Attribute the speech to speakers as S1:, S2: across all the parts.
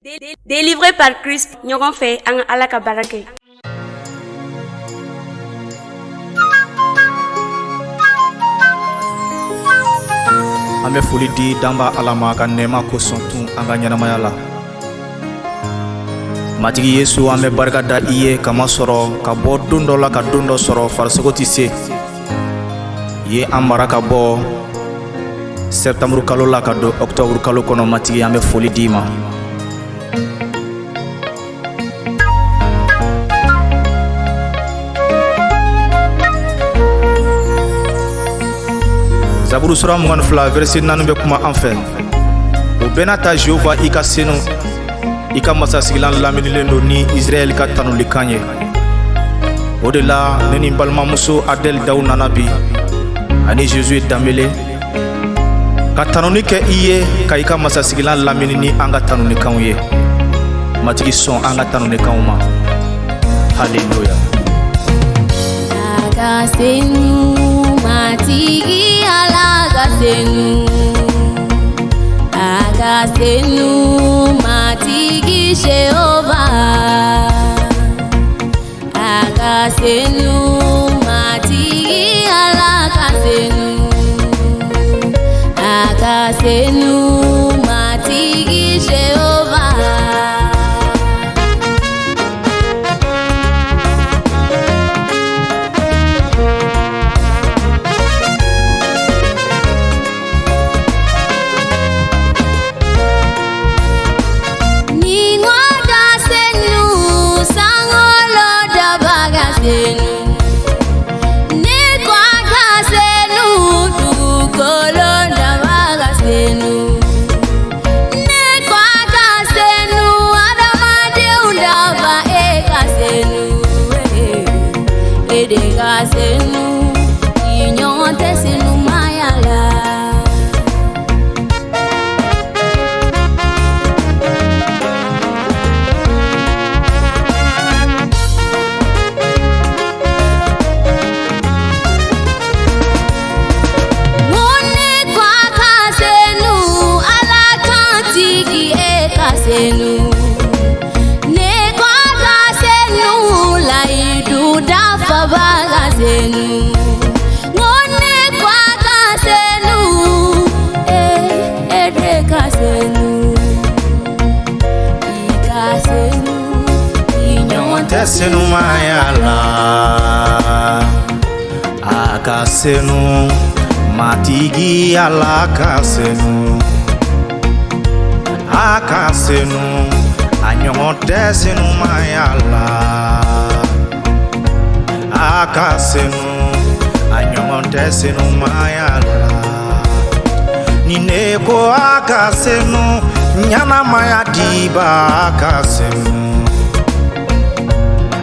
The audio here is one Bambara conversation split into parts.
S1: Délivré par Christ, ɲɔgɔn fɛ an ka Ala ka baara kɛ.
S2: An bɛ foli di danba Ala ma ka nɛɛma kosɔn tun an ka ɲɛnamaya la. Matigi Yesu, an bɛ barika da i ye kamasɔrɔ ka bɔ don dɔ la ka don dɔ sɔrɔ farisogo tɛ se. I ye an mara ka bɔ septembre kalo la ka don octobre kalo kɔnɔ. Matigi, an bɛ foli d'i ma. Zaburu sura 22 verset 4 bɛ kuma an fɛ. O bɛɛ n'a ta, Jehova, i ka senu, i ka masasigilan laminilen don ni Israɛl ka tanulikan ye. O de la ne ni n balimamuso Adɛl Daw nana bi ani Josué Danbele ka tanuni kɛ i ye, ka i ka masasigilan lamini ni an ka tanunikanw ye. Matigi, sɔn an ka tanunikanw ma. Haleluya.
S3: A ka senu, Matigi Ala ka senu. A ka senu, Matigi Jehova. A ka senu, Matigi Ala ka senu. A ka senu, Matigi Jehova. Ni ka senu, sankolo daba ka senu. Ni ka senu, dugukolo daba ka senu. Ni ka senu, adamadenw daba e ka senu. E de ka senu, i ɲɔgɔn tɛ senumaya la. Ni kwa ka senu, Ala kan tigi e ka senu. Ne kwa ka senu, layidu dafaba ka senu. Ne kwa ka senu, e de ka senu. I ka senu, i ɲɔgɔn
S2: tɛ senumaya la. A ka senu, Matigi Ala ka senu. A ka senu, a ɲɔgɔn tɛ senumaya la. A ka senu, a ɲɔgɔn tɛ senumaya la. Ni ne ko a ka senu, ɲɛnamaya diba a ka senu.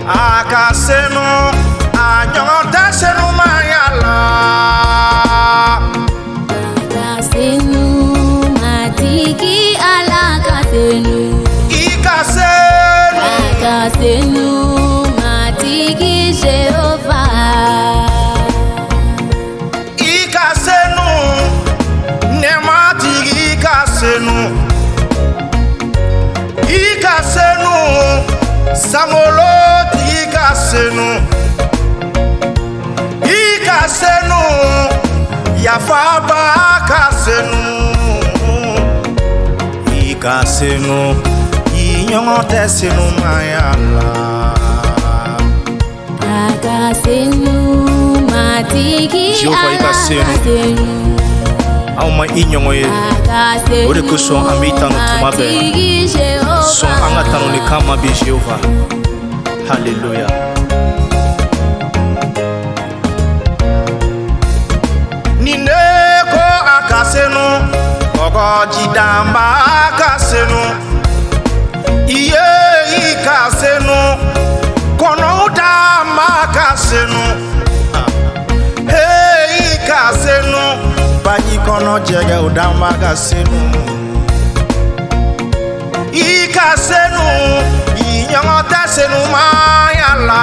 S2: A ka senu, a ɲɔgɔn tɛ senumaya la.
S3: Ka senu, Matigi Ala ka senu.
S2: I ka senu.
S3: A ka senu, Matigi Jehova.
S2: I ka senu, nɛɛmatigi i ka senu. I ka senu, sankolotigi ka senu. I ka senu, yafaba ka senu. I ka senu, i ɲɔgɔn tɛ senumaya la.
S3: A ka senu, Matigi
S2: Jehova, i ka
S3: Ala ka
S2: senu.
S3: senu.
S2: Anw ma i ɲɔgɔn ye.
S3: A ka senu,
S2: O de kosɔn an b'i tanu tuma bɛɛ.
S3: Matigi Jehova.
S2: Sɔn an ka tanunikan ma bi, Jehova. Haleluya. Ni ne ko a ka senu, kɔgɔjidanba ka senu. I ye i ka senu, kɔnɔw dama ka senu. Hey, i ka senu, baji kɔnɔ jɛgɛw dama ka senu. I ka senu, i ɲɔgɔn tɛ senumaya la.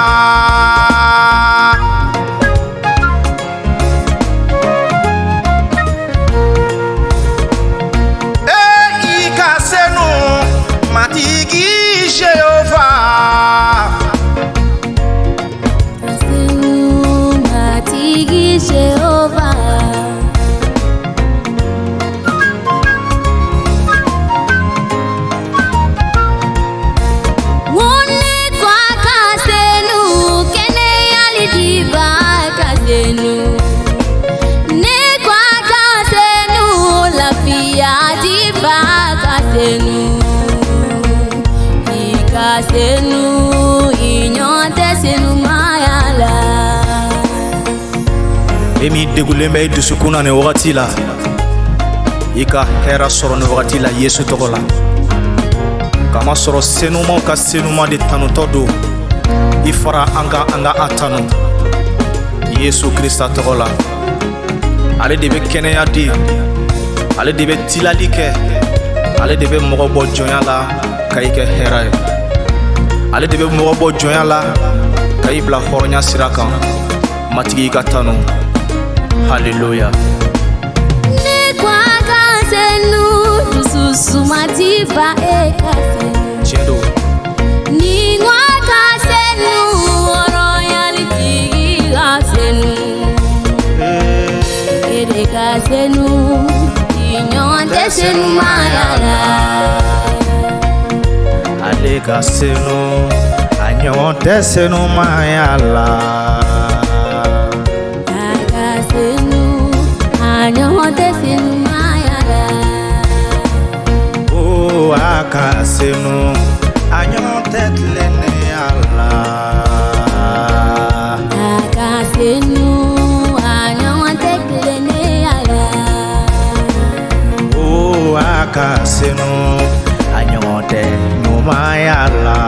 S2: E i ka senu, Matigi.
S3: senu, i ɲɔgɔn tɛ senumaya la.
S2: E min degulen bɛ i dusukun na nin wagati la, i ka hɛrɛ sɔrɔ nin wagati la Yesu tɔgɔ la. Kamasɔrɔ senumaw ka senuma de tanutɔ don. I fara an kan, an ka a tanu Yesu Krista tɔgɔ la. Ale de bɛ kɛnɛya di, ale de bɛ tilali kɛ, ale de bɛ mɔgɔ bɔ jɔnya la ka i kɛ hɛrɛ ye, ale de bɛ mɔgɔ bɔ jɔnya la ka i bila hɔrɔnya sira kan. Matigi, i ka tanu. Haleluya.
S3: Ne ko a ka senu, dusu suma ti ba e ka senu.
S2: Tiɲɛ don.
S3: Ni ko a ka senu, hɔrɔnyali tigi ka senu. E de ka senu, i ɲɔgɔn tɛ senumaya la.
S2: Ale ka senu, a ɲɔgɔn tɛ senumaya la.
S3: A ka senu, a ɲɔgɔn tɛ senumaya la.
S2: O a ka senu, a ɲɔgɔn tɛ tilennenya la.
S3: A ka senu, a ɲɔgɔn tɛ tilennenya la.
S2: O a ka senu, a ɲɔgɔn tɛ ɲumanya la.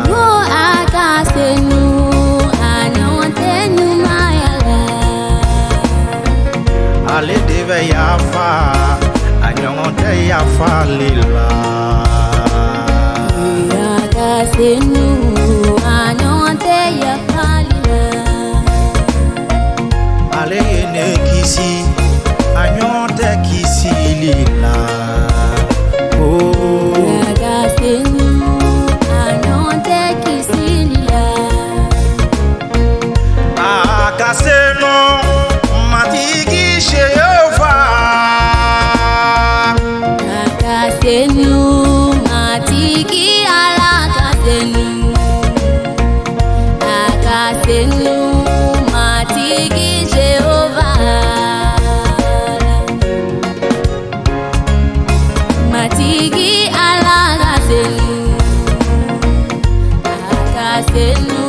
S3: Ko a ka senu, a ɲɔgɔn tɛ ɲumanya la.
S2: Ale de bɛ yafa, a ɲɔgɔn tɛ yafali la.
S3: A ka senu, a ɲɔgɔn tɛ yafali la.
S2: Ale ye ne kisi, a ɲɔgɔn tɛ kisili la. Oh.
S3: A ka senu, a ɲɔgɔn tɛ kisili la.
S2: A ka senu, Matigi Jehova.
S3: A ka senu, Matigi Ala ka senu. A ka senu, Matigi Jehova. Matigi Ala ka senu. A ka senu,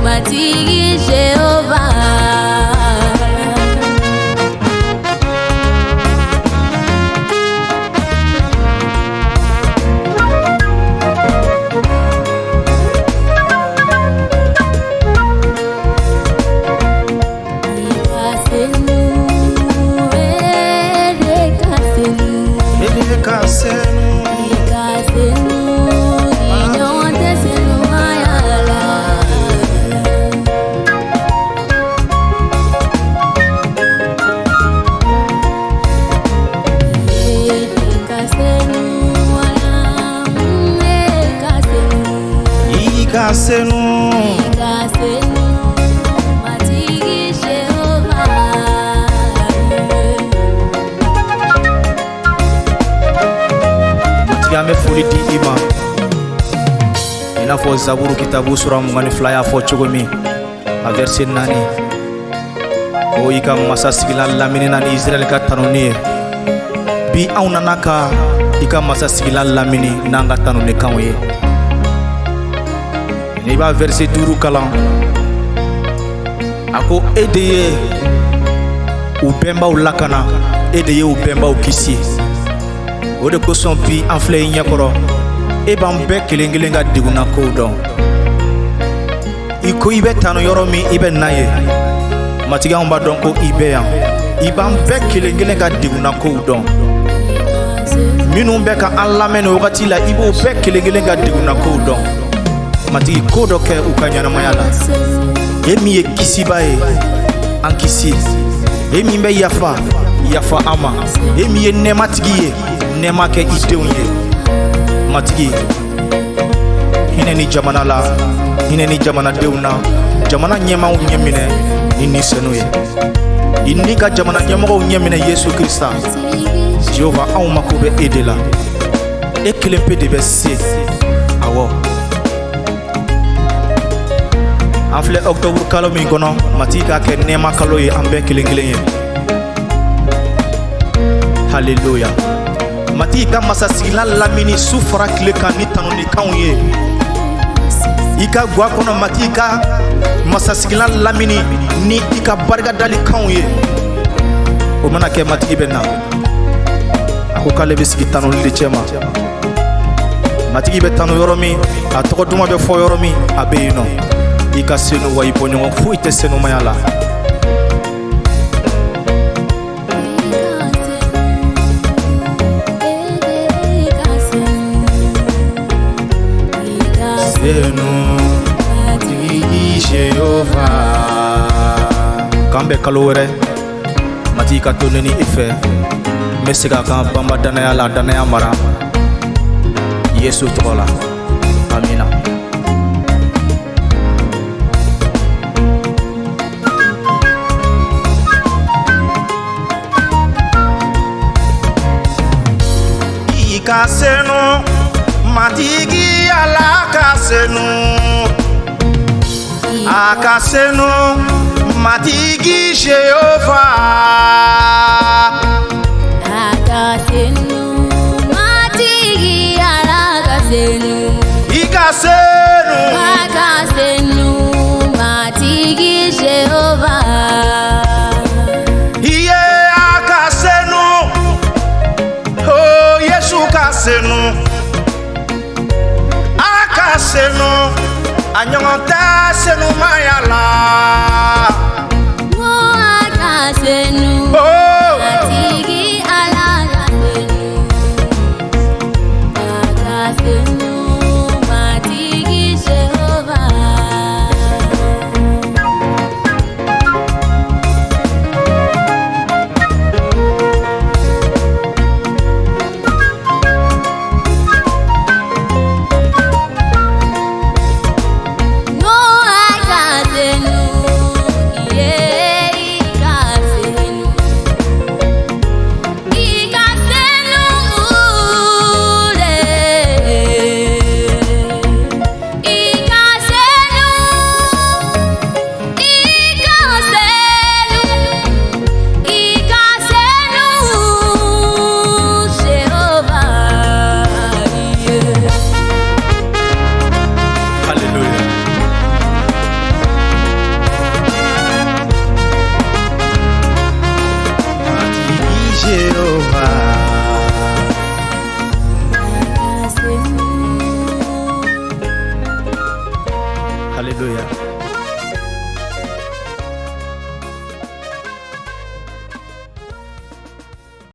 S3: Matigi Jehova. I ka senu, e ka senu.
S2: Ele ka senu.
S3: I ka senu, i ɲɔgɔn tɛ senumaya la. E ka senu, wala, e ka senu.
S2: I ka senu.
S3: I ka senu, Matigi Jehova.
S2: Matigi, an bɛ foli di i ma i n'a fɔ Zaburu kitabu sura 22 y'a fɔ cogo min, a verset 4 ko i ka masa sigilan lamini na ni Israɛl ka tanuni ye. Bi anw nana ka i ka masa sigilan lamini n'an ka tanunikanw ye. N'i b'a verset 5 kalan, a ko e de ye u bɛnbaw lakana, e de ye u bɛnbaw kisi. O de kosɔn bi an filɛ i ɲɛkɔrɔ. E b'an bɛɛ kelen kelen ka degunna kow dɔn. I ko i bɛ tanu yɔrɔ min, i bɛ na ye. Matigi, anw b'a dɔn ko i bɛ yan. I b'an bɛɛ kelen kelen ka degunna kow dɔn. Minnu bɛ ka an lamɛn nin wagati la, i b'o bɛɛ kelen kelen ka degunna kow dɔn. Matigi, ko dɔ kɛ u ka ɲɛnamaya la. E min ye kisiba ye, an kisi. E min bɛ yafa, yafa an ma. E min ye nɛɛmatigi ye, nɛɛma kɛ i denw ye. Matigi, hinɛ ni jamana la, hinɛ ni jamanadenw na. Jamana ɲɛmaaw ɲɛ minɛ ni ni senu ye. I ni ka jamana ɲɛmɔgɔw ɲɛ minɛ, Yesu Krista Jehova. Anw mako bɛ e de la. E kelen pe de bɛ se. Awɔ, an filɛ ɔkutɔburu kalo min kɔnɔ, Matigi k'a kɛ nɛɛma kalo ye an bɛɛ kelen kelen ye. Haleluya. Matigi ka masasigilan lamini su fara tile kan ni tanunikanw ye. I ka gwa kɔnɔ, Matigi ka masasigilan lamini ni i ka barikadalikanw ye. O mana kɛ, Matigi bɛ na. A ko k'ale bɛ sigi tanuli de cɛma. Matigi bɛ tanu yɔrɔ min, a tɔgɔ duman bɛ fɔ yɔrɔ min, a bɛ yen nɔ. I ka senu wa i bɔɲɔgɔn foyi tɛ senumaya la. Senu, Matigi Jehova. K'an bɛn kalo wɛrɛ, Matigi ka to ne ni i fɛ. N bɛ segin a kan banba danaya la, danaya mara Yesu tɔgɔ la, amina. I ka senu, Matigi Ala ka senu. A ka senu, Matigi Jehova.
S3: A ka senu, Matigi Ala ka senu.
S2: I ka senu.
S3: A ka senu, Matigi Jehova.
S2: Iye, a ka senu. Oh, Yesu ka senu. A ka senu. A ɲɔgɔn tɛ senumaya la.
S3: Mo a ka senu.
S2: Oh.
S3: Matigi Ala ka senu. A ka senu, Matigi Jehova. No a ka senu, iye i ka senu. I ka senu le. I ka senu, i ka senu, i ka senu, Jehova. Yeah.
S2: Hallelujah. Matigi Jehova.
S3: Ka senu.
S2: Hallelujah.